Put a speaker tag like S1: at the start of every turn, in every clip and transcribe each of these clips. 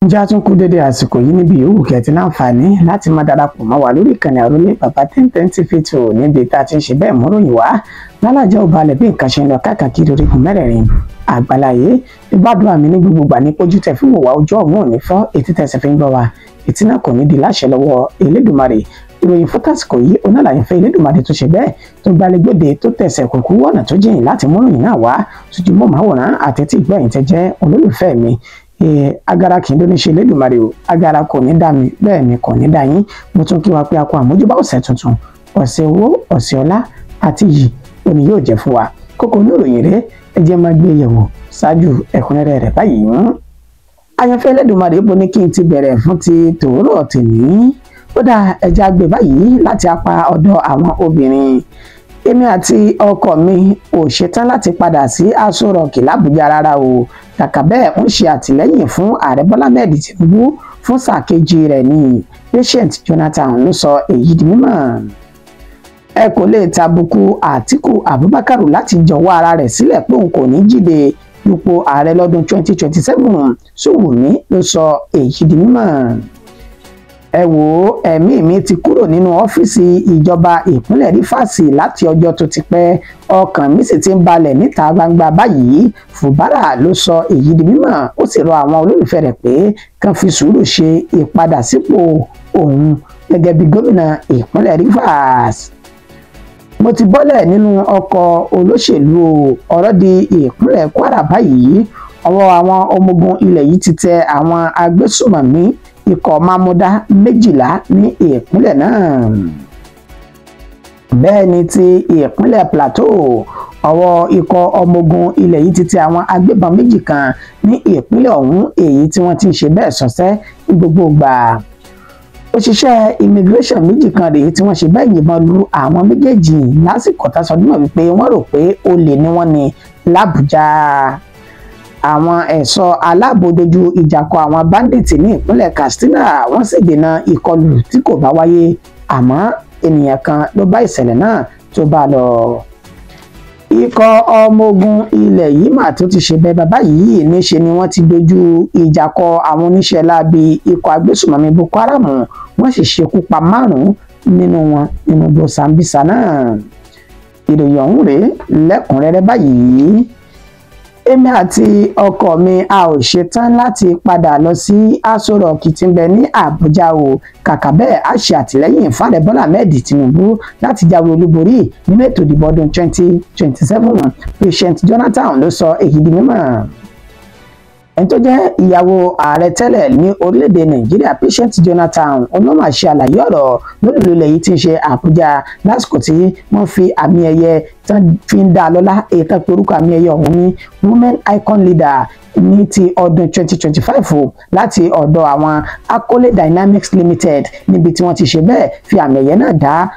S1: Ǹjẹ́ a tún kú dédé àsìkò yìí níbi yòówù kẹ́ ti láǹfààní láti máa darapọ̀ mọ́ wa lórí ìkànnì Àrólé Bàbá 1010 TV 2 níbi tá a ti ń ṣe bẹ́ẹ̀ múròyìn wá lálàjẹ́ ò balẹ̀ bí nǹkan ṣe ń lọ káàkiri orígun mẹ́rẹ̀ẹ̀rin àgbáláyé. Ìgbádùn àmì ní gbogbo ìgbà ní pójú tẹ fún wòwá ojú ọ̀hún ò ní fọ́, etí tẹsẹ̀ fi ń gbọ́ wa etí náà kò ní di láṣẹ lọ́wọ́ Elédùmarè. Ìròyìn fún tásìkò yìí onálayẹ̀fẹ́ Elédùmarè tó ṣe bẹ́ẹ̀ tó gbalẹ̀gbòde tó tẹ̀sẹ̀ kúkú ọ̀nà tó jìn láti múròyìn náà wá sójú mọ́ màwòrán àti tí ìgbọ́ ẹ̀yin tẹ́ jẹ́ olólùfẹ́ mi. Agara kì í dó ní ṣe Elédùmarè o, agara kò ní dá mi bẹ́ẹ̀ ni kò ní dá yín. Mo tún kí wa pé a kú àmójúbá ọ̀sẹ̀ tuntun, ọ̀sẹ̀ owó, ọ̀sẹ̀ ọlá àti yìí òní yóò jẹ́ fún wa. Kókó oníròyìn rẹ̀ ẹ jẹ́ máa gbé yẹ̀wò ṣáájú ẹ̀kúnrẹ́rẹ́ rẹ̀ báyìí. Àyànfẹ́ Elédùmarè bo ní kí n ti bẹ̀rẹ̀ fún ti tòórọ̀ tèmi. Ó dá ẹja gbé báyìí láti apá ọ̀dọ̀ àwọn obìnrin. Èmi àti ọkọ mi ò ṣetán láti padà sí Aso Rock l'Àbújá rárá o, kàkà bẹ́ẹ̀ ń ṣe àtìlẹ́yìn fún Ààrẹ Bọ́lá Ahmed Tinubu fún sáà kejì rẹ̀ ní Patient Jonathan ló sọ èyí di mímọ̀. Ẹ kò lè tàbùkù Àtíkù Abubakar láti jọ̀wọ́ ara rẹ̀ sílẹ̀ pé òun kò ní jíde dupò ààrẹ lọ́dún 2027, Sowunmi ló sọ èyí di mímọ̀. Ẹ wò ó, ẹ̀mí mi ti kúrò nínú ọ́fíìsì ìjọba ìpínlẹ̀ Rivers láti ọjọ́ tó ti pẹ́, ọkàn mi sì ti ń balẹ̀ níta gbangba báyìí, Fubara ló sọ èyí di mímọ̀. Ó sì rọ àwọn olólùfẹ́ rẹ̀ pé kàn fi sùúrù ṣe ìpadàsípò òun gẹ́gẹ́ bí gómìnà ìpínlẹ̀ Rivers. Mo ti bọ́lẹ̀ nínú ọkọ̀ olóṣèlú, ọ̀rọ̀ di ìpínlẹ̀ Kwara báyìí. Ọwọ́ àwọn ọmọ ogun ilẹ̀ yìí ti tẹ àwọn agbésùmọ̀mí ikọ̀ Mamuda 12 ní ìpínlẹ̀ náà. Bẹ́ẹ̀ ni ti ìpínlẹ̀ Plateau, ọwọ́ ikọ̀ ọmọ ogun ilẹ̀ yìí ti tẹ àwọn agbébọn 2 kan ní ìpínlẹ̀ ọ̀hún, èyí tí wọ́n ti ń ṣe bẹ́ẹ̀ sọ́sẹ́ ní gbogbo ìgbà. Òṣìṣẹ́ immigration 2 kan rèé tí wọ́n ṣe bẹ́ẹ̀ yìnbọn lu àwọn méjèèjì lásìkò tá a sọ nímọ̀ wípé wọ́n rò pé olè ni wọ́n ní l'Àbújá. Àwọn ẹ̀ṣọ́ aláàbò dojú ìjà kọ àwọn bandits ní ìpínlẹ̀ Katsina, wọ́n sì dènà ìkọlù tí kò bá wáyé, àmọ́ ènìyàn kan ló bá ìṣẹ̀lẹ̀ náà tó bá lọ. Ikọ̀ ọmọ ogun ilẹ̀ yìí mà tó ti ṣe bẹ́ẹ̀ bàbá yìí, níṣe ni wọ́n ti dojú ìjà kọ àwọn oníṣẹ́ láabi ikọ̀ agbésùmọ̀mí Boko Haram, wọ́n sì ṣekú pa 5 nínú wọn nínú igbó Sambisa náà. Ìròyìn ọ̀hún rèé lẹ́kùnrẹ́rẹ́ báyìí. Èmi àti ọkọ mi a ò ṣetán láti padà lọ sí Aso Rock tí ń bẹ ní Àbújá o, kàkà bẹ́ẹ̀ a ṣe àtìlẹ́yìn fún Ààrẹ Bọ́lá Ahmed Tinubu láti jáwé olúborí nínú ètò ìdìbò ọdún 2027, Patient Jonathan ló sọ èyí di mímọ̀. Ẹni tó jẹ́ ìyàwó ààrẹ tẹ́lẹ̀ ní orílẹ̀-èdè Nàìjíríà Patient Jonathan olóma ṣe àlàyé ọ̀rọ̀ lólùlẹ̀ yìí tí ń ṣe Àbújá lásìkò tí wọ́n fi àmì ẹ̀yẹ tán fi ń dá lọ́lá, èyí tán pé orúkọ àmì ẹ̀yẹ ọ̀hún ní Women Icon Leader ní ti ọdún 2025 láti ọ̀dọ̀ àwọn Akole Dynamics Limited, níbi tí wọ́n ti ṣe bẹ́ẹ̀ fi àmì ẹ̀yẹ náà dá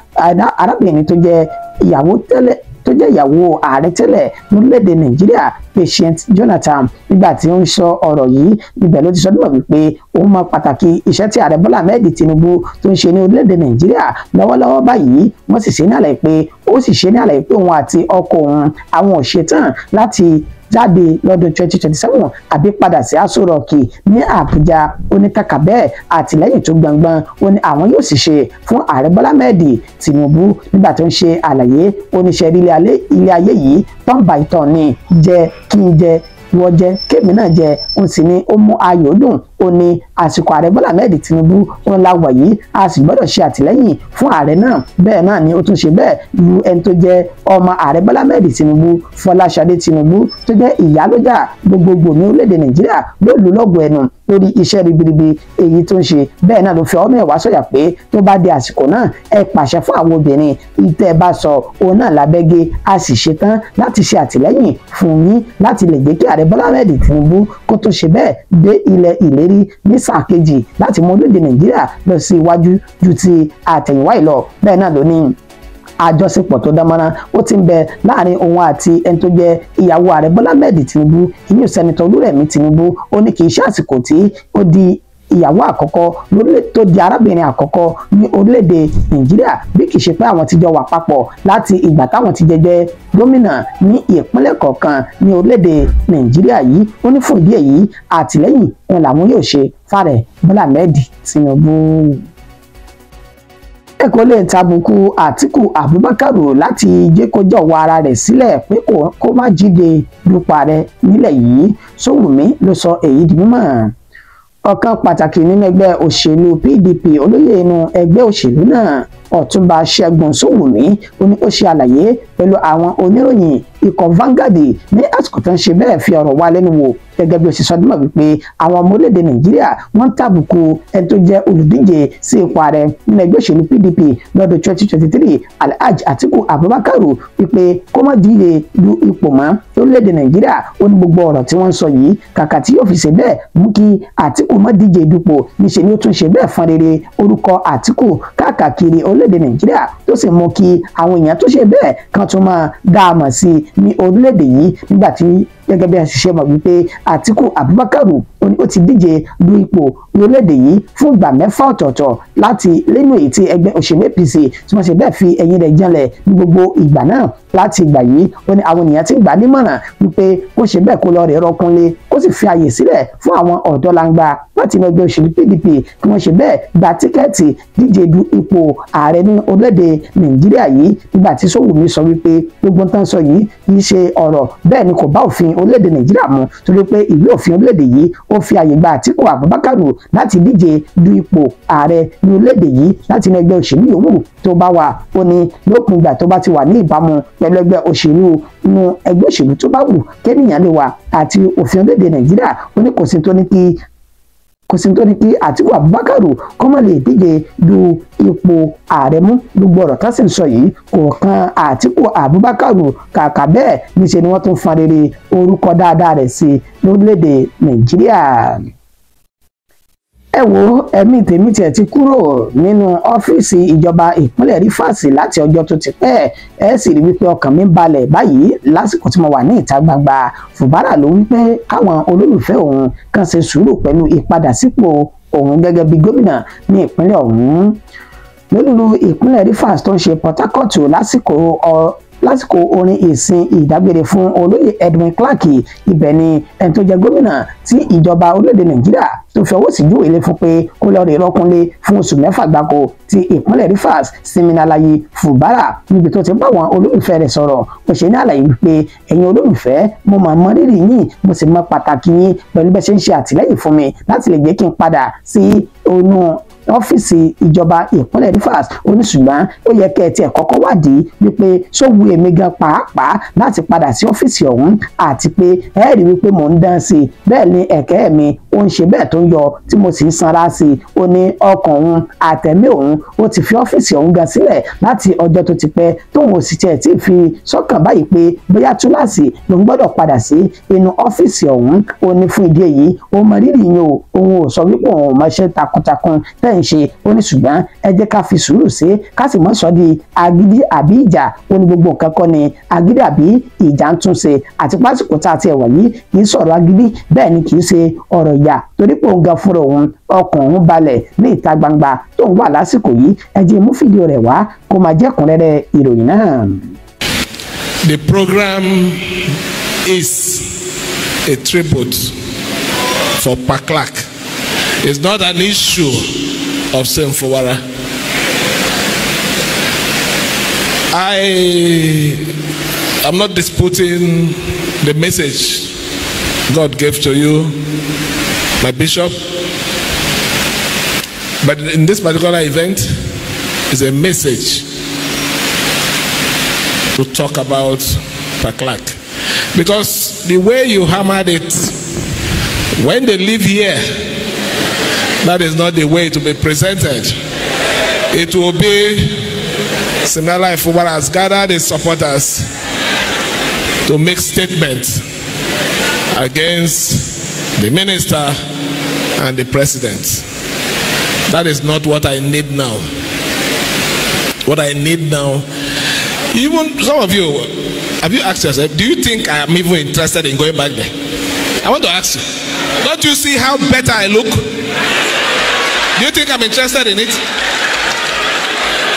S1: arábìnrin tó jẹ́ ìyàwó tẹ́lẹ̀ tó jẹ́ ìyàwó ààrẹ tẹ́lẹ̀ lórílẹ̀‐èdè Nàìjíríà Patient Jonathan. Nígbà tí ó ń sọ ọ̀rọ̀ yìí níbẹ̀ ló ti sọ nígbà wípé òun mọ pàtàkì iṣẹ́ tí ààrẹ Bọ́lá Ahmed Tinubu tó ń ṣe ní orílẹ̀‐èdè Nàìjíríà lọ́wọ́lọ́wọ́ báyìí. Wọ́n sì ṣe ní àlàyé pé ó sì ṣe ní àlàyé pé òun àti ọkọ òun àwọn ò ṣetán láti jáde lọ́dún 2027 àbí padà sí Aso Rock ní Àbújá. Ó ní kàkà bẹ́ẹ̀ àtìlẹ́yìn tó gbọngbọn ó ní àwọn yóò sì ṣe fún ààrẹ Bọ́lá Ahmed Tinubu. Nígbà tó ń ṣe àlàyé oníṣẹ́ ilé ayé yìí turn by turn ni, jẹ́ kí n jẹ wọ́n jẹ́ kémi náà jẹ́, òun sì ni ó mú ayọ̀ dùn. Ó ní àsìkò ààrẹ Bọ́lá Ahmed Tinubu òun la wà yìí, a sì gbọ́dọ̀ ṣe àtìlẹ́yìn fún ààrẹ náà. Bẹ́ẹ̀ náà ni ó tún ṣe bẹ́ẹ̀ lu ẹni tó jẹ́ ọmọ ààrẹ Bọ́lá Ahmed Tinubu Fọláṣadé Tinubu tó jẹ́ ìyálójà gbogbogbò ní orílẹ̀-èdè Nàìjíríà ló lù lọ́gọ̀ ẹnu lórí iṣẹ́ ribiribi èyí tó ń ṣe. Bẹ́ẹ̀ náà ló fi ọmọ ẹ̀wá sọ̀yà pé tó bá di àsìkò náà ẹ pàṣẹ fún àwọn obìnrin ìtẹ́ bá sọ òun náà lábẹ́gẹ́, a sì ṣetán láti ṣe àtìlẹ́yìn fún yín láti lè jẹ́ kí ààrẹ Bọ́lá Ahmed Tinubu kó tó ṣe bẹ́ẹ̀ dé ilẹ̀ ìlérí ní sáà kejì láti mú orílẹ̀-èdè Nàìjíríà lọ sí iwájú ju ti àtẹ̀yìnwá yìí lọ. Bẹ́ẹ̀ náà ló ní àjọṣepọ̀ tó dánmọ́rán ó ti ń bẹ láàrin òun àti ẹni tó jẹ́ ìyàwó ààrẹ Bọ́lá Ahmed Tinubu, ìyún Sẹ́nitọ́ Olúrẹ̀mí Tinubu. Ó ní kì í ṣe àsìkò tí ó di ìyàwó àkọ́kọ́ tó di arábìnrin àkọ́kọ́ ní orílẹ̀-èdè Nàìjíríà bí kì í ṣe pé àwọn ti jọ wà papọ̀ láti ìgbà táwọn ti jẹjẹ gómìnà ní ìpínlẹ̀ kọ̀ọ̀kan ní orílẹ̀-èdè Nàìjíríà yìí. Ó ní fún ìdí èyí àtìlẹ́yìn wọn làwọn yóò ṣe fààrẹ Bọ́lá Ahmed Tinubu. Kò lè tàbùkù Àtíkù Abubakar láti jẹ́ kó jọ̀wọ́ ara rẹ̀ sílẹ̀ pé kó má jíde dupò ààrẹ nílẹ̀ yìí. Sowunmi ló sọ èyí di mímọ̀. Ọ̀kan pàtàkì nínú ẹgbẹ́ òṣèlú PDP olóyè inú ẹgbẹ́ òṣèlú náà Ọ̀túnba Ṣẹ́gun Sowunmi ó ní ó ṣe àlàyé pẹ̀lú àwọn oníròyìn ikọ̀ Vanguard ní àsìkò tó ń ṣe bẹ́ẹ̀ fi ọ̀rọ̀ wá lẹ́nu wò gẹ́gẹ́ bí ó ṣe sọ dímọ̀ wípé àwọn ọmọ orílẹ̀-èdè Nàìjíríà wọ́n ń tàbùkù ẹni tó jẹ́ olùdíje sí ipò ààrẹ nínú ẹgbẹ́ òṣèlú PDP lọ́dún 2023 Alhaji Atiku Abubakar wípé kó má díje du ipò mọ́ lórílẹ̀-èdè Nàìjíríà. Ó ní gbogbo ọ̀rọ̀ tí wọ́n ń sọ yìí kàkà tí yóò fi ṣe bẹ́ẹ̀ mú kí Atiku má díje dupò níṣe ni ó tún ṣe bẹ́ẹ̀ fọn rere orúkọ Atiku káàkiri orílẹ̀-èdè Nàìjíríà tó sì mú kí àwọn èèyàn tó ṣe bẹ́ẹ̀ kan tún máa dá a mọ̀ sí i ní orílẹ̀-èdè yìí nígbà tí gẹ́gẹ́ bí a ṣe mọ̀ wípé Àtíkù Abubakar ó ti díje du ipò orílẹ̀-èdè yìí fún ìgbà mẹ́fà ọ̀tọ̀ọ̀tọ̀ láti lẹ́nu èyí tí ẹgbẹ́ òṣèlú APC tí wọ́n ṣe bẹ́ẹ̀ fi ẹ̀yìn rẹ̀ janlẹ̀ ní gbogbo ìgbà náà. Láti ìgbà yìí ó ní àwọn ènìyàn ti gbà nímọ̀ràn wípé kó ṣe bẹ́ẹ̀ kó lọ rẹ̀ rọkúnlé kó sì fi àyè sílẹ̀ fún àwọn ọ̀dọ́ langba láti inú ẹgbẹ́ òṣèlú PDP kí wọ́n ṣe bẹ́ẹ̀ gba tíkẹ́ẹ̀tì díje du ipò ààrẹ ní orílẹ̀-èdè Nàìjíríà yìí. Nígbà tí Sowunmi sọ wípé gbogbo tán sọ yìí kì í ṣe ọ̀rọ̀ bẹ́ẹ̀ ni kò bá òfin orílẹ̀-èdè Nàìjíríà mu torí pé ìwé òfin orílẹ̀-èdè yìí ó fi àyè gba Àtíkù Abubakar láti díje du ipò ààrẹ ní orílẹ̀-èdè yìí láti inú ẹgbẹ́ òṣèlú yòówù tó bá wà. Ó ní lópin ìgbà tó bá ti wà ní ìbámu pẹ̀lú ẹgbẹ́ òṣèlú inú ẹgbẹ́ òṣèlú tó bá wù kéèyàn lè wà àti òfin orílẹ̀-èdè Nàìjíríà. Ó ní kò sí tó ní kí Àtíkù Abubakar kó má lè díje du ipò ààrẹ mú. Gbogbo ọ̀rọ̀ tó sì ń sọ yìí kò kan Àtíkù Abubakar kàkà bẹ́ẹ̀ níṣe ni wọ́n tún fọn rere orúkọ dáadáa rẹ̀ sí lórílẹ̀‐èdè Nàìjíríà. Ẹ wo ẹ̀mí tèmi tiẹ̀ ti kúrò nínú ọ́fíìsì ìjọba ìpínlẹ̀ Rivers láti ọjọ́ tó ti pẹ́. Ẹ sì rí wípé ọkàn mi balẹ̀ báyìí lásìkò tí mo wà ní ìta gbangba. Fubara ló wípé káwọn olólùfẹ́ òun kàn ṣe sùúrù pẹ̀lú ìpadàsípò òun gẹ́gẹ́ bí gómìnà ní ìpínlẹ̀ ọ̀hún. Lólùlù ìpínlẹ̀ Rivers tó ń ṣe Port Harcourt lásìkò orin ìsìn ìdágbére fún olóyè Edwin Clark, ibẹ̀ ni ẹni tó jẹ́ gómìnà tí ìjọba orílẹ̀-èdè Nàìjíríà tó fi ọwọ́ sí júwèé lé fún pé kó lọ́ọ́ rí rọ́kúnlé fún oṣù mẹ́fà gbáko ti ìpínlẹ̀ Rivers Siminalayi Fubara níbi tó ti bá àwọn olólùfẹ́ rẹ̀ sọ̀rọ̀. Ó ṣe ní àlàyé wípé ẹ̀yin olólùfẹ́, mo máa mọ rírì yín, mo sì mọ pàtàkì yín pẹ̀lú bẹ́ẹ̀ ṣe ń ṣe àtìlẹ́yìn fún mi láti lè jẹ́ kí n padà sí inú ọ́fíìsì ìjọba ìpínlẹ̀ Rivers. Ó ní ṣùgbọ́n ó yẹ kẹ́ ẹ tiẹ̀ kọ́kọ́ wádìí wípé ṣó wù èmi gan pàápàá láti padà sí ọ́fíìsì ọ̀hún àti pé ẹ rí wípé mò ń dán sí i, bẹ́ẹ̀ ni ẹ̀kẹ́ mi ó ń ṣe bẹ́ẹ̀ tó ń yọ tí mo sì ń sanra sí i. Ó ní ọkàn òun àtẹ̀mí òun ó ti fi ọ́fíìsì ọ̀hún gan sílẹ̀ láti ọjọ́ tó ti pẹ́ tóun ò sì tiẹ̀ tí ì fi sọ́kàn báyìí pé bóyá túláàsì lòun gbọ́dọ̀ padà sí inú ọ́fíìsì ọ̀hún. Ó ní fún ìdí èyí ó mọ rírì yín o, òun ò sọ wípé òun ò mọṣẹ́ takuntakun tẹ́ ń ṣe. Ó ní ṣùgbọ́n ẹ jẹ́ ká fi sùúrù sí ká sì mọ́ sọ di agídí àbí ìjà. Ó ní gbogbo nǹkan kọ́ ni agídí àbí ìjà ń tún ṣe àti pásìkò tá a ti ẹ̀wà yìí kì í sọ̀rọ̀ agídí bẹ́ẹ̀ ni kì í ṣe ọ̀rọ̀ ìjà torí pé òun gan fúnra òun ọkàn òun balẹ̀ ní ìta gbangba tó ń wà lásìkò yìí. Ẹ jẹ́ mú fídíò rẹ̀ wá kó máa jẹ́ ẹ̀kúnrẹ́rẹ́ ìròyìn náà.
S2: The program is a tribute for Pa Clark. It's not an issue of Sim Fubara. I am not disputing the message God gave to you, my bishop, but in this particular event, it's a message to talk about Pa Clark. Because the way you hammered it, when they live here, that is not the way to be presented. It will be Siminalayi Fubara has gathered his supporters to make statements against the minister and the president. That is not what I need now. What I need now, even some of you, have you asked yourself, do you think I am even interested in going back there? I want to ask you, don't you see how better I look? Do you think I'm interested in it?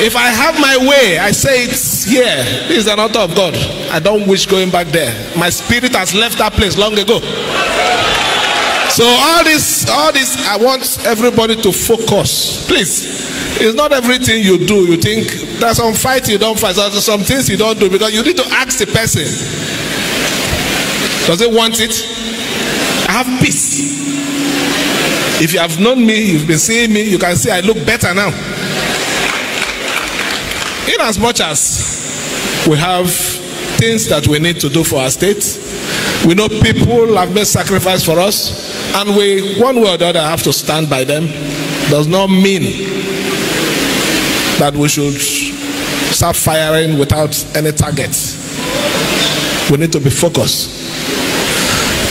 S2: If I have my way, I say it here. This is an altar of God. I don't wish going back there. My spirit has left that place long ago. So all this, I want everybody to focus. Please. It's not everything you do. You think there's some fight you don't fight. There's some things you don't do because you need to ask the person. Does it want it? I have peace. If you have known me, you've been seeing me, you can see I look better now. In as much as we have things that we need to do for our state, we know people have made sacrifice for us, and we, one way or the other, have to stand by them. Does not mean that we should start firing without any target. We need to be focused.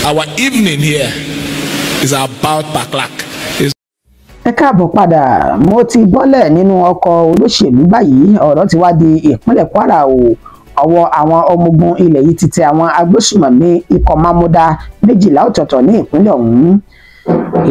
S2: Our evening here is about Park.
S1: Ẹ káàbọ̀ padà, mo ti bọ́lẹ̀ nínú ọkọ̀ olóṣèlú báyìí, ọ̀rọ̀ ti wá di ìpínlẹ̀ Kwara o. Ọwọ́ àwọn ọmọ ogun ilẹ̀ yìí ti tẹ àwọn agbésùmọ̀mí ikọ̀ Mamuda 12 ọ̀tọ̀ọ̀tọ̀ ní ìpínlẹ̀ ọ̀hún.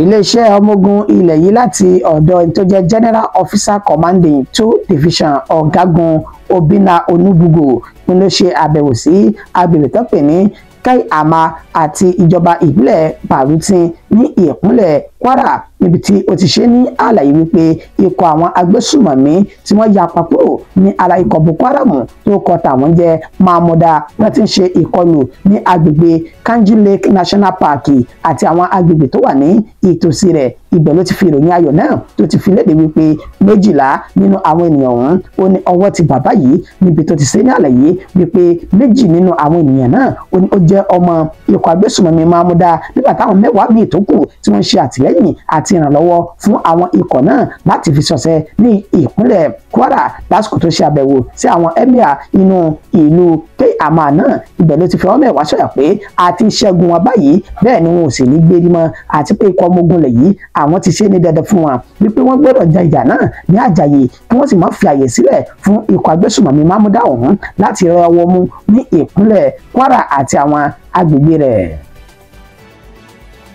S1: Iléeṣẹ́ ọmọ ogun ilẹ̀ yìí láti ọ̀dọ̀ ẹni tó jẹ́ General Officer Commanding 2 Division Ọ̀gágun Obinna Onubugo ni ló ṣe àbẹ̀wò sí agbègbè tó pè ní Kaiama àti ìjọba ìbílẹ̀ Barutin ní ìpínlẹ̀ Kwara, níbi tí ó ti ṣe ní àlàyé wípé ikọ̀ àwọn agbésùmọ̀mí tí wọ́n ya papò ní ara ikọ̀ Boko Haram tó kọ tàwọn jẹ́ Mamuda wọ́n ti ń ṣe ìkọlù ní agbègbè Kanji Lake National Park àti àwọn agbègbè tó wà ní ìtòsí rẹ̀. Ibẹ̀ ló ti fi ìròyìn ayọ̀ náà tó ti fi léde wípé 12 nínú àwọn ènìyàn ọ̀hún ó ní ọwọ́ ti bàbá yìí, níbi tó ti ṣe ní àlàyé wípé 2 nínú àwọn ènìyàn náà ó ní ó jẹ́ ọmọ ikọ̀ agbésùmọ̀mí Mamuda, nígbà táwọn 10 míì tó kù tí wọ́n ń ṣe àtìlẹ́yìn àti ìrànlọ́wọ́ fún àwọn ikọ̀ náà láti fi ṣọṣẹ́ ní ìpínlẹ̀ Kwara. Lásìkò tó ṣe àbẹ̀wò sí àwọn emir inú ìlú Kaiama náà, ibẹ̀ ló ti fi ọwọ́ mẹ́wàá sọ̀yà pé a ti ṣẹ́gun wọn báyìí, bẹ́ẹ̀ ni wọn ò sì ní gbérí mọ́, àti pé ikọ̀ ọmọ ogun lẹ̀ yìí àwọn ti ṣe ní dandan fún wọn wípé wọ́n gbọ́dọ̀ ja ìjà náà ní àjàyè kí wọ́n sì má fi àyè sílẹ̀ fún ikọ̀ agbésùmọ̀mí Mamuda ọ̀hún láti rẹ ọwọ́ mú ní ìpínlẹ̀ Kwara àti àwọn agbègbè rẹ̀.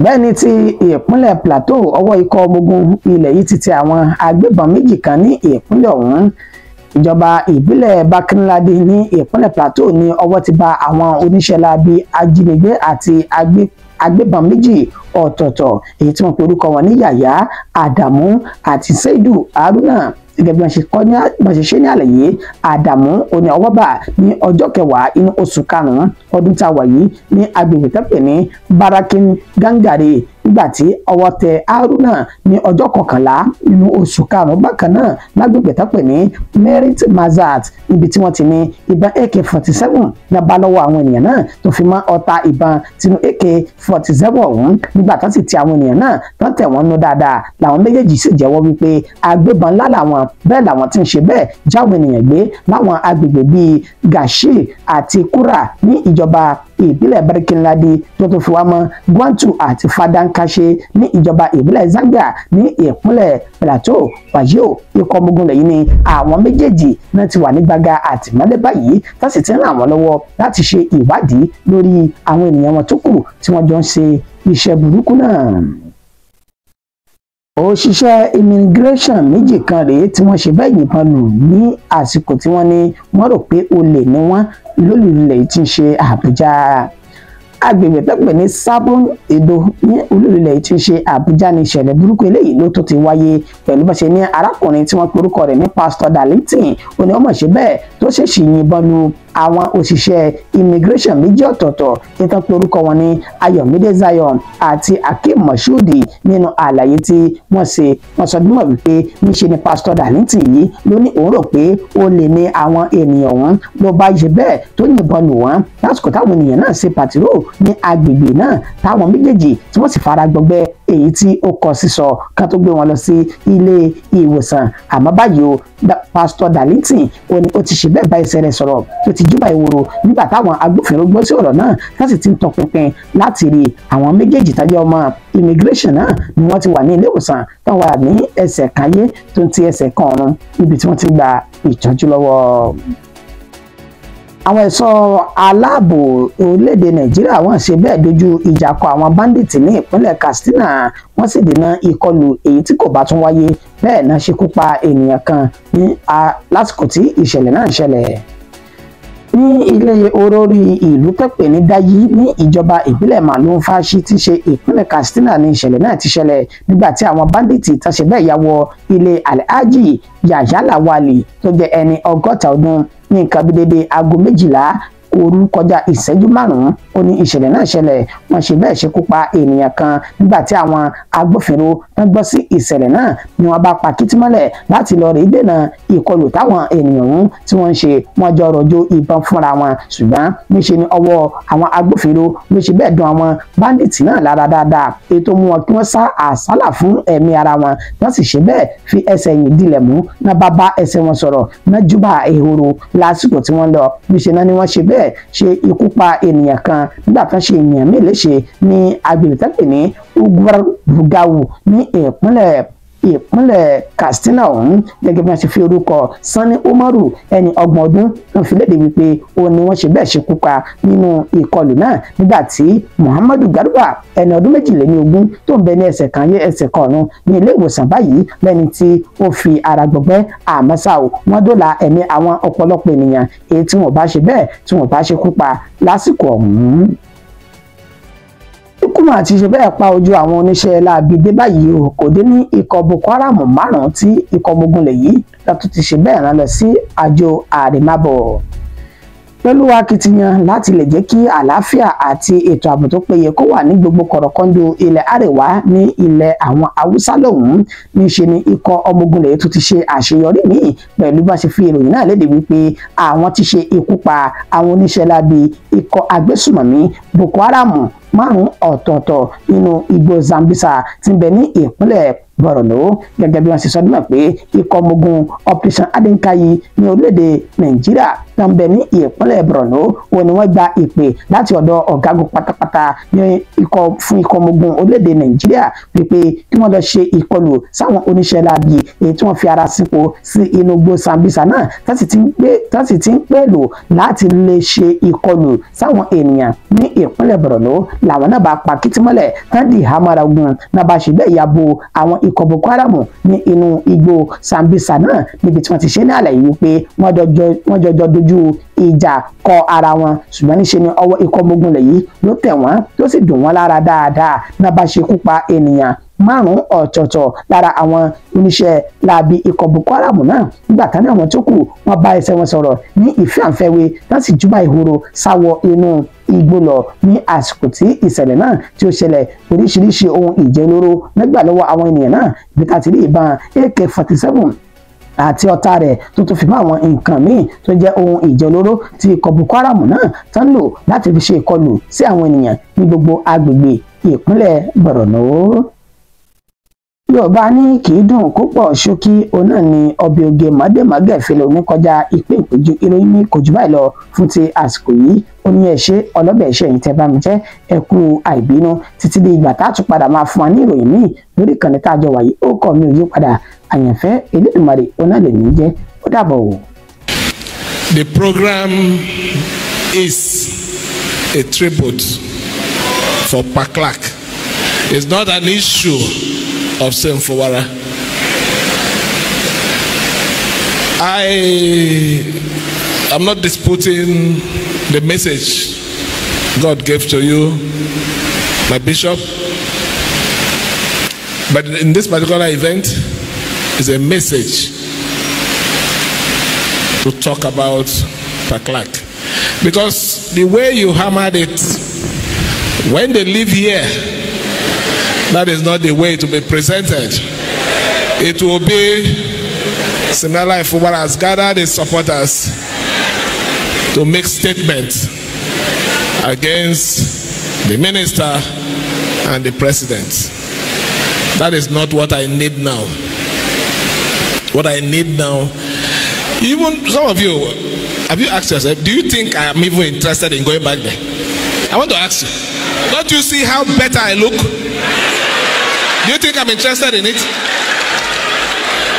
S1: Bẹ́ẹ̀ ni ti ìpínlẹ̀ Plateau, ọwọ́ ikọ̀ ọmọ ogun ilẹ̀ yìí ti tẹ àwọn agbébọn 2 kan ní ìpínlẹ̀ ọ̀hún. Ìjọba ìbílẹ̀ Barkin-Ladi ní ìpínlẹ̀ Plateau ní ọwọ́ ti bá àwọn oníṣẹ́ láabi ajínigbé àti agbébọn 2 ọ̀tọ̀ọ̀tọ̀, èyí tí wọ́n pe orúkọ wọn ní Yàyà Àdàmú àti Seidu Haruna. Gẹ́gẹ́ bí wọ́n ṣe ṣe ní àlàyé, Àdàmú oní ọwọ́ bà ní ọjọ́ kẹwàá inú oṣù karùn-ún ọdún tá a wà yìí ní agbègbè tó pè ní Barakin Gangare, nígbà tí ọwọ́ tẹ Haruna ní ọjọ́ kọkànlá inú oṣù karùn-ún bákan náà lágbègbè tó pè ní Merit Mazat, níbi tí wọ́n ti ní ìbọn AK-47 náà bá lọ́wọ́ àwọn ènìyàn náà tó fi mọ́ ọta ìbọn tinú AK-47 ọ̀hún. Nígbà tó sì ti àwọn ènìyàn náà tó tẹ̀ wọ́n nú dáadáa, làwọn méjèèjì sì jẹ́wọ́ wípé agbébọn ńlá làwọn, bẹ́ẹ̀ làwọn tí ń ṣe bẹ́ẹ̀ jáwọn ènìyàn gbé láwọn agbègbè bíi Gashi àti Kura ní ìjọba ìbílẹ̀ Barkin-Ladi tó tó fi wá mọ́ Gwantu àti Fadankashe ní ìjọba ìbílẹ̀ Zanga ní ìpínlẹ̀ Plateau. Wàyíò, ikọ̀ ọmọ ogun lẹ́yìn ni àwọn méjèèjì náà ti wà ní gbàgà àtìmọ́lé báyìí, tó sì ti ń ràn wọ́n lọ́wọ́ láti ṣe ìwádìí lórí àwọn ènìyàn wọn tó kù tí wọ́n jọ ń ṣe iṣẹ́ burúkú náà. Òṣìṣẹ́ immigration 2 kan rèé tí wọ́n ṣe bẹ́ẹ̀ yìnbọn lù ní àsìkò tí wọ́n ní wọ́n rò pé olè ni wọ́n lólùlẹ̀ tí ń ṣe Àbújá. Agbègbè tó pè ní Sabon Edo ní olúlulẹ̀ tí ń ṣe Àbújá ní ìṣẹ̀lẹ̀ burúkú eléyìí ló tó ti wáyé, pẹ̀lú bó ṣe ní arákùnrin tí wọ́n porúkọ rẹ̀ ní Pastor Darlington ó ní ọmọ ṣe bẹ́ẹ̀ tó ṣèṣì yìnbọn lu àwọn òṣìṣẹ́ immigration 2 ọ̀tọ̀ọ̀tọ̀ tí wọ́n porúkọ wọn ní Ayọ̀mídé Zion àti Akeem Moshood. Nínú àlàyé tí wọ́n ṣe, wọ́n sọ bímọ wípé níṣe ni Pastor Darlington yìí ló ní òun rò pé ó lè ní àwọn ènìyàn ọ̀hún ló bá ṣe bẹ́ẹ̀ tó yìnbọn lù wọ́n lásìkò táwọn ènìyàn náà ṣe pàtírò ní agbègbè náà, táwọn méjèèjì tí wọ́n sì fara gbọgbẹ́ èyí tí ó kọ sísọ kan tó gbé wọn lọ sí ilé ìwòsàn. Àmọ́ báyìí o, Pastor Darlington ó ní ó ti ṣe bẹ́ẹ̀ bá ẹsẹ̀ rẹ̀ sọ̀rọ̀ tó ti júbà ìwòrò nígbà táwọn agbófinró gbọ́ sí ọ̀rọ̀ náà, tó sì ti ń tọpinpin láti rí àwọn méjèèjì tàbí ọmọ immigration náà ni wọ́n ti wà ní ilé ìwòsàn tó wà ní ẹsẹ̀ kan ayé tó ń ti ẹsẹ̀ kan ọ̀run níbi tí wọ́n ti gba ìtọ́jú lọ́wọ́. Àwọn ẹ̀ṣọ́ aláàbò orílẹ̀-èdè Nàìjíríà wọ́n ṣe bẹ́ẹ̀ dojú ìjà kọ àwọn báńdíìtì ní ìpínlẹ̀ Katsina, wọ́n sì dènà ìkọlù èyí tí kò bá tún wáyé, bẹ́ẹ̀ náà ṣekú pa ènìyàn kan ní lásìkò tí ìṣẹ̀lẹ̀ náà ṣẹlẹ̀. Ní ilé olórí ìlú tẹ́pẹ̀ ní Dáyí ní ìjọba ìbílẹ̀ Malumfashi tí ṣe ìpínlẹ̀ Katsina ní ìṣẹ̀lẹ̀ náà ti ṣẹlẹ̀ nígbà tí àwọn báńdíìtì tán ṣe bẹ́ẹ̀ ya wọ ilé Alhaji Yahya Lawali tó jẹ́ ẹni 60 ọdún ní nǹkan bí dédé aago 12 òru kọjá ìṣẹ́jú 5. Ó ní ìṣẹ̀lẹ̀ náà ṣẹlẹ̀, wọ́n ṣe bẹ́ẹ̀ ṣekú pa ènìyàn kan nígbà tí àwọn agbófinró tán gbọ́ sí ìṣẹ̀lẹ̀ náà ni wọ́n bá pa kìtì mọ́lẹ̀ láti lọ rí dènà ìkọlù táwọn ènìyàn ọ̀hún tí wọ́n ń ṣe. Wọ́n jọ rọ̀jò ìbọn fúnra wọn, ṣùgbọ́n níṣe ni ọwọ́ àwọn agbófinró ló ṣe bẹ́ẹ̀ dùn àwọn báńdíìtì náà lára dáadáa, ètò mú wọn kí wọ́n sá àsálà fún ẹ̀mí ara wọn, wọ́n sì ṣe bẹ́ẹ̀ fi ẹsẹ̀ yìí dilẹ̀ mú náà bá bá ẹsẹ̀ wọn sọ̀rọ̀ náà júbà ehoro lásìkò tí wọ́n lọ. Níṣe náà ni wọ́n ṣe bẹ́ẹ̀ ṣe ikú pa ènìyàn kan nígbà kan ṣe ènìyàn míì léṣe ní agbègbè tẹ́pẹ̀ ní Ugwar-Bugawu ní ìpínlẹ̀ Katsina ọ̀hún. Gẹ́gẹ́ bí wọ́n ṣe fi orúkọ Sani Umaru ẹni 30 ọdún wọ́n fi léde wípé òun ni wọ́n ṣe bẹ́ẹ̀ ṣekú pa nínú ìkọlù náà, nígbà tí Muhammadu Garba ẹni ọdún 22 tó ń bẹ ní ẹsẹ̀ kan yé ẹsẹ̀ kan ọ̀run ní ilé ìwòsàn báyìí lẹ́ni tí ó fi ara gbọgbẹ́. Àmọ́ ṣá o, wọ́n dóòlà ẹ̀mí àwọn ọ̀pọ̀lọpọ̀ ènìyàn èyí tí wọ́n bá ṣe bẹ́ẹ̀ tí wọ́n bá ṣekú pa lásìkò ọ̀hún. Ikú mà ti ṣe bẹ́ẹ̀ pa ojú àwọn oníṣẹ́ láabi dé báyìí o, kò dé ní ikọ̀ Boko Haram 5 tí ikọ̀ ọmọ ogun lè yí látún ti ṣe bẹ́ẹ̀ rán lọ sí àjò àrèmábọ̀. Pẹ̀lú akitiyan láti lè jẹ́ kí àlàáfíà àti ètò ààbò tó péye kó wà ní gbogbo kọ̀rọ̀kọ́ndò ilẹ̀ Àríwá ní ilẹ̀ àwọn Haúsá lọ́hùn-ún, níṣe ni ikọ̀ ọmọ ogun lè tún ti ṣe àṣeyọrí míì pẹ̀lú bá ṣe fi ìròyìn náà léde wípé àwọn ti ṣe ikú pa àwọn oníṣẹ́ láabi ikọ̀ agbésùmọ̀mí Boko Haram 5 ọ̀tọ̀ọ̀tọ̀ nínú igbó Zambisa tí ń bẹ ní ìpínlẹ̀ Borno. Gẹ́gẹ́ bí wọ́n ṣe sọ nígbà pé ikọ̀ ọmọ ogun Operation Adinkayi ní orílẹ̀-èdè Nàìjíríà tó ń bẹ ní ìpínlẹ̀ Borno òun ni wọ́n gba ìpè láti ọ̀dọ̀ ọ̀gágun pátápátá ní ikọ̀ fún ikọ̀ ọmọ ogun orílẹ̀-èdè Nàìjíríà wípé kí wọ́n lọ ṣe ìkọlù sáwọn oníṣẹ́ láabi èyí tí wọ́n fi ara sípò sí inú igbó Sambisa náà tó sì ti ń pèlò láti lè ṣe ìkọlù sáwọn ènìyàn ní ìpínlẹ̀ Borno. Làwọn náà bá pa kìtìmọ́lẹ̀ tán di ìhámọ́ra ogun náà bá ṣe bẹ́ẹ̀ ya bo àwọn ikọ̀ Boko Haram ní inú igbó Sambisa náà níbi tí wọ́n ti ṣe ní àlàyé wípé wọ́n jọjọ dojú ìjà kọ ara wọn, ṣùgbọ́n níṣe ni ọwọ́ ikọ̀ ọmọ ogun lèyí ló tẹ̀ wọ́n tó sì dùn wọ́n lára dáadáa náà bá ṣekú pa ènìyàn 5 ọ̀tọ̀ọ̀tọ̀ lára àwọn oníṣẹ́ láabi ikọ̀ Boko Haram náà. Nígbà tán ní àwọn tó kù wọ́n bá ẹsẹ̀ wọn sọ̀rọ̀ ní ìfẹ́ àǹfẹ́wé tán sì júbà ìhòòrò sáwọ inú igbó lọ ní àsìkò tí ìṣẹ̀lẹ̀ náà tí ó ṣẹlẹ̀. Oríṣiríṣi ohun ìjẹ́ olóró nígbà lọ́wọ́ àwọn ènìyàn náà bí ká ti rí ìbọn AK-47 àti ọta rẹ̀ tó tún fi mọ́ àwọn nǹkan míì tó jẹ́ ohun ìjẹ́ olóró tí ikọ̀ Boko Haram náà tán lò láti fi ṣe ìkọlù sí àwọn ènìyàn ní gbogbo agbègbè ìpínlẹ̀ Borno. Yorùbá ní kì í dùn púpọ̀ ṣókí, òun náà ni ọbẹ̀ oge mọ́dèmọ́gẹ̀ fẹlẹ̀ oníkọjá ìpín ìpéjú. Ìròyìn ní kò jù báyìí lọ fún ti àsìkò yìí. Ó ní ẹ ṣé ọlọ́bẹ̀ ẹ̀ṣẹ̀ yìí tẹ́ bá mi jẹ́, ẹ kú àìbínú títí di ìgbà tá a tún padà máa fún wa ní ìròyìn míì lórí ìkànnì tá a jọ wà yìí. Ó kọ́ mi ò yí padà, àyànfẹ́ Elédùmarè òun náà lèmi jẹ́. Ó dàbọ̀ o.
S2: The program is a tribute for Pa Clark. It's not an issue of Seun Fubara. I am not disputing the message God gave to you, my bishop, but in this particular event, it's a message to talk about Pa Clark. Because the way you hammered it, when they live here, that is not the way to be presented. It will be Siminalayi Fubara has gathered his supporters to make statements against the minister and the president. That is not what I need now. What I need now, even some of you, have you asked yourself, do you think I am even interested in going back there? I want to ask you, don't you see how better I look? Do you think I'm interested in it?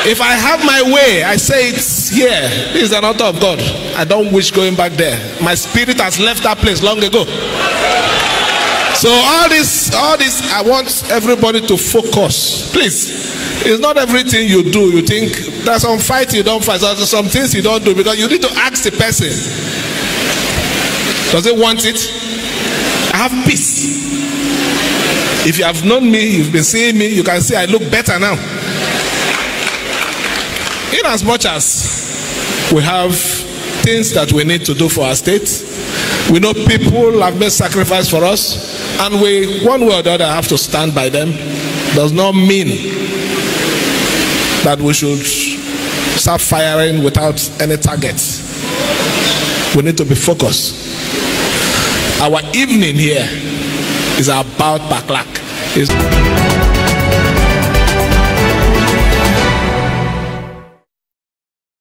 S2: If I have my way, I say it here, this is an altar of God. I don't wish going back there. My spirit has left that place long ago. So all this, I want everybody to focus. Please, it's not everything you do. You think there's some fight you don't fight, there's some things you don't do, because you need to ask the person. Does it want it? I have peace. If you have known me, you've been seeing me, you can see I look better now. In as much as we have things that we need to do for our state, we know people have made sacrifice for us, and we, one way or the other, have to stand by them. Does not mean that we should start firing without any targets. We need to be focused. Our evening here is about Pa Clark.